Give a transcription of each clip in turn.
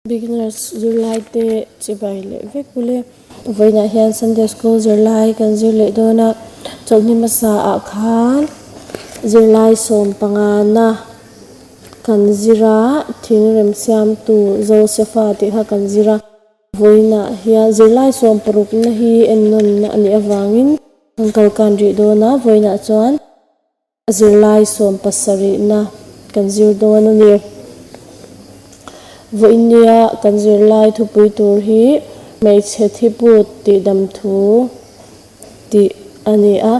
Beginners zirlai te chibai leh vek ule. Vawiinah hian Sunday School zirlai kan zir leh dawn a, chawlhni hmasa ah khan zirlai sawmpangana kan zir a, thingrem siamtu Josefa tih kha kan zir a. Vawiinah hian zirlai sawmparukna hi ennawnna a nih avangin kan kalkan rih dawn a, vawiinah chuan. Zirlai sawmpasarihna kan zir dawn a ni. Vawinia kan zirlai thupui tur hi hmeichhe thiput tihdam thu tih a ni a.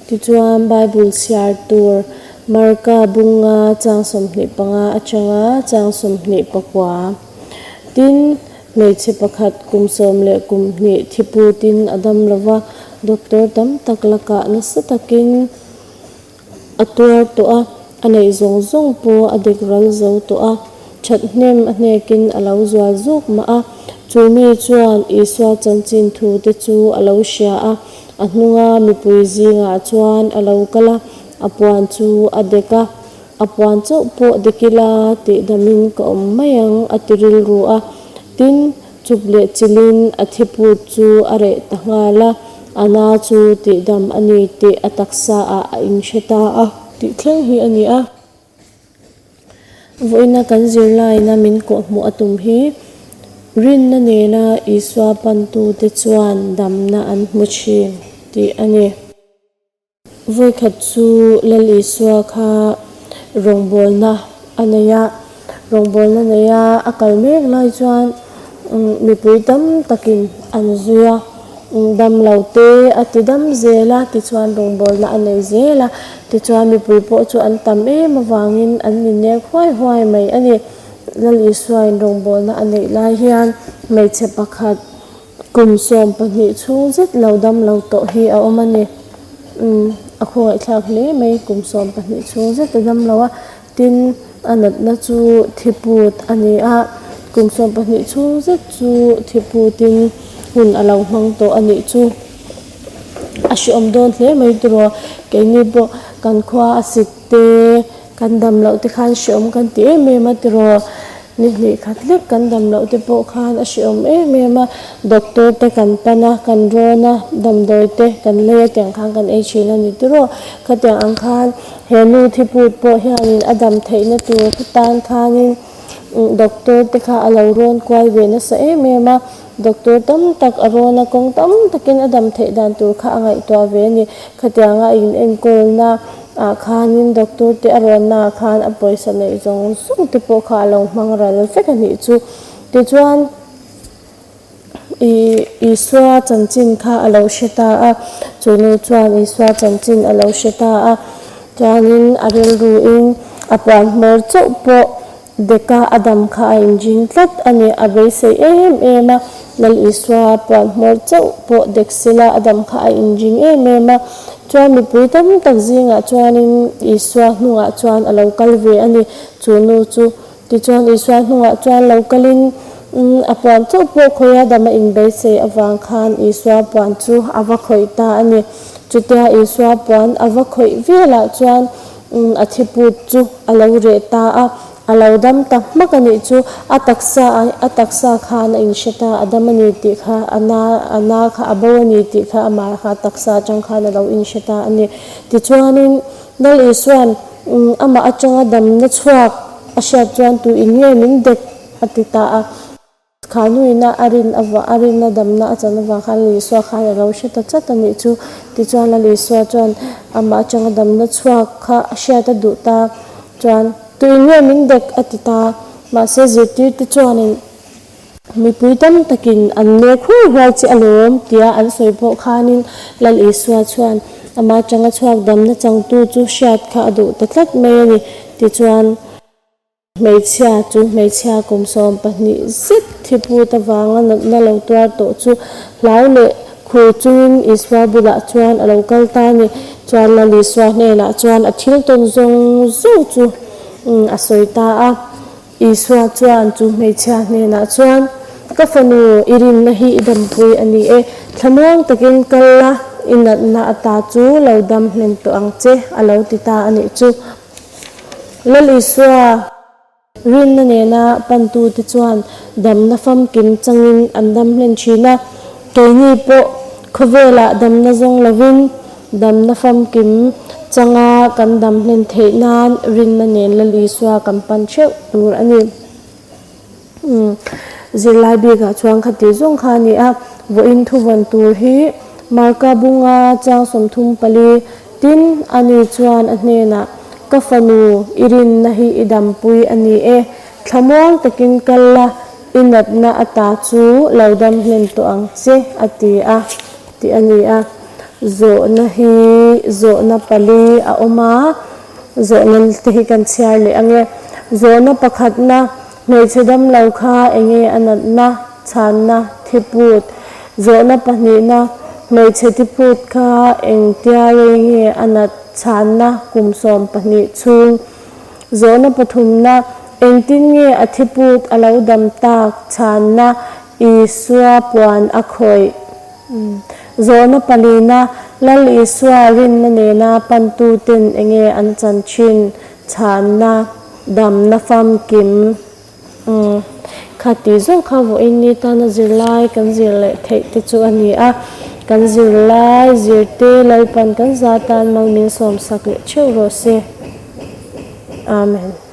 Tichuan Bible chhiar tur Marka bunga chang 25 atanga chang 24. Tin, hmeichhe pakhat kum 12 thiputin a dam lova, doctor tam tak lakah nasa takin A tuar tawh a, a neih zawng zawng pawh a dik ral zo tawh a, thathnem a hnekin a lo zual zuk mah a. Chu mi chuan Isua chanchin thu te chu a lo hria a, a hnunga mipui zingah chuan a lo kal a, a puan chu a dek a, A puan chauh pawh dik ila tih damin ka awm mai ang a ti rilru a. Tin, Chup leh chilin a thiput chu a reh ta nghal a, a na chu tihdam a ni tih a taksa ah a inhre ta a. Tih thleng hi a ni a. Vawiina kan zirlaina min kawhhmuh a tum hi rinna nena Isua pantute chuan damna an hmu thin tih a ni. Vawikhat chu Lal Isua kha rawngbawlna a nei a, rawngbawlna nei a a kal mek lai chuan mipui tam takin an zui a, damlo te a ti dam zel a, tichuan rawngbawlna a nei zel a, tichuan mipui pawh chu an tam em avangin an innek huai huai mai a ni. Lal Isuain rawngbawlna a neih lai hian hmeichhe pakhat, Kum 12 chhung zet lo dam lo tawh hi a awm a ni. Umm, a khawngaihthlak hle mai, kum 12 chhung zet a dam lo a, tin a natna chu thiput a ni a, kum 12 chhung zet chu thiputin hun a lo hmang tawh a nih chu. A hreawm dawn hle mai tiraw, keini pawh kan khua a sik te, kan dam loh te khan hreawm kan ti em em a tiraw. Ni hnih khat hlek kan dam loh te pawh khan a hreawm em em a, doctor te kan pan a, kan rawn a, damdawi te kan lei a tiang khan kan ei thin a ni tiraw. Khatiang ang khan he nu thiput pawh hianin a dam theihna tur tan khanin doctor te kha a lo rawn kual ve nasa em em a, doctor tam tak a rawn a, kawng tam takin a dam theih dan tur kha a ngaihtuah ve a ni. Khatianga a inenkawlna. Ah khanin doctor te a rawnna ah khan a pawisa neih zawng zawng te pawh kha a lo hmang ral vek a nih chu. Tichuan ih Isua chanchin kha a lo hre ta a, chu nu chuan Isua chanchin a lo hre ta a, chuanin a rilru in a puan hmawr chauh pawh Deka a dam kha a inring tlat a ni. A beisei em em a, Lal Isua puan hmawr chauh pawh dek sela a dam kha a inring em em a. Chuan mipui tam tak zingah chuanin Isua hnungah chuan a lo kal ve a ni. Chu nu chu tichuan Isua hnungah chuan lo kalin a puan chauh pawh khawiha dam a inbeisei avang khan Isua puan chu a va khawih ta a ni. Chutia Isua puan a va khawih velah chuan A thiput chu a lo reh ta a, a lo dam ta hmak a nih chu. A taksa a taksa khan a inhre ta, a dam a ni tih kha, a na a na kha a bo a ni tih kha amah kha taksa atang khan a lo inhre ta a ni. Tichuanin Lal Isua'n amah atanga damna chhuak a hriat chuan tuin nge min dek a ti ta a. Khanuina a rin avah a rinna damna a chan avang khan Lal Isua khan a lo hre ta chat a nih chu. Tichuan Lal Isua chuan amah atanga damna chhuak kha a hriat a duh ta chuan Tuin nge min dek a ti ta. Mahse zirtirte chuanin mipui tam takin an nek huai huai che alawm tia an sawi pawh khanin Lal Isua chuan amah atanga chhuak damna changtu chu hriat kha a duh ta tlat mai a ni. Tichuan. Hmeichhia chu hmeichhia kum 12 zet thiput avanga natna lo tuar tawh chu hlau leh khur chungin Isua bulah chuan a lo kal ta a ni. Chuan Lal Isua hnenah chuan a thil tawn zawng zawng chu a sawi ta a. Isua chuan chu hmeichhia hnenah chuan, Ka fanu, i rinna hi i dampui a ni e. Thlamuang takin kal la, i natna ata chu lo dam hlen tawh ang che, a lo ti ta a nih chu. Lal Isua, Rinna nena pantute chuan damna famkim changin an dam hlen thin a, keini pawh khawvelah damna zawng lovin damna famkim changa kan dam hlen theih nan rinna nen Lal Isua kan pan theuh tur a ni. Zirlai bikah chuan khati zawng kha a ni a, vawiin thuvawn tur hi Marka bunga chang 34 tin ani chuan a hnenah, Ka fanu, i rinna hi i dampui a ni e, thlamuang takin kal la, i natna ata chu lo dam hlen tawh ang che, a ti a, tih a ni a. Zawhna hi zawhna pali a awm a. Zawhna te hi kan chhiar leh ange. Zawhna pakhatna, hmeichhe damlo kha enge a natna, chhanna, thiput. Zawhna pahnihna, hmeichhe thiput kha engtia rei nge a nat, chhanna, kum 12 chhung. Zawhna pathumna, engtin nge a thiput a lo dam tak, chhanna, Isua puan a khawih. Zawhna palina, Lal Isua rinna nena pantuten enge an chan thin? Chhanna, damna famkim. Umm, kha tih zawk kha vawiin ni tana zirlai kan zir leh theih te chu a ni a. Kan zirlai zirte Lalpan kan za tan mal min sawmsak leh theuh rawh se. Amen.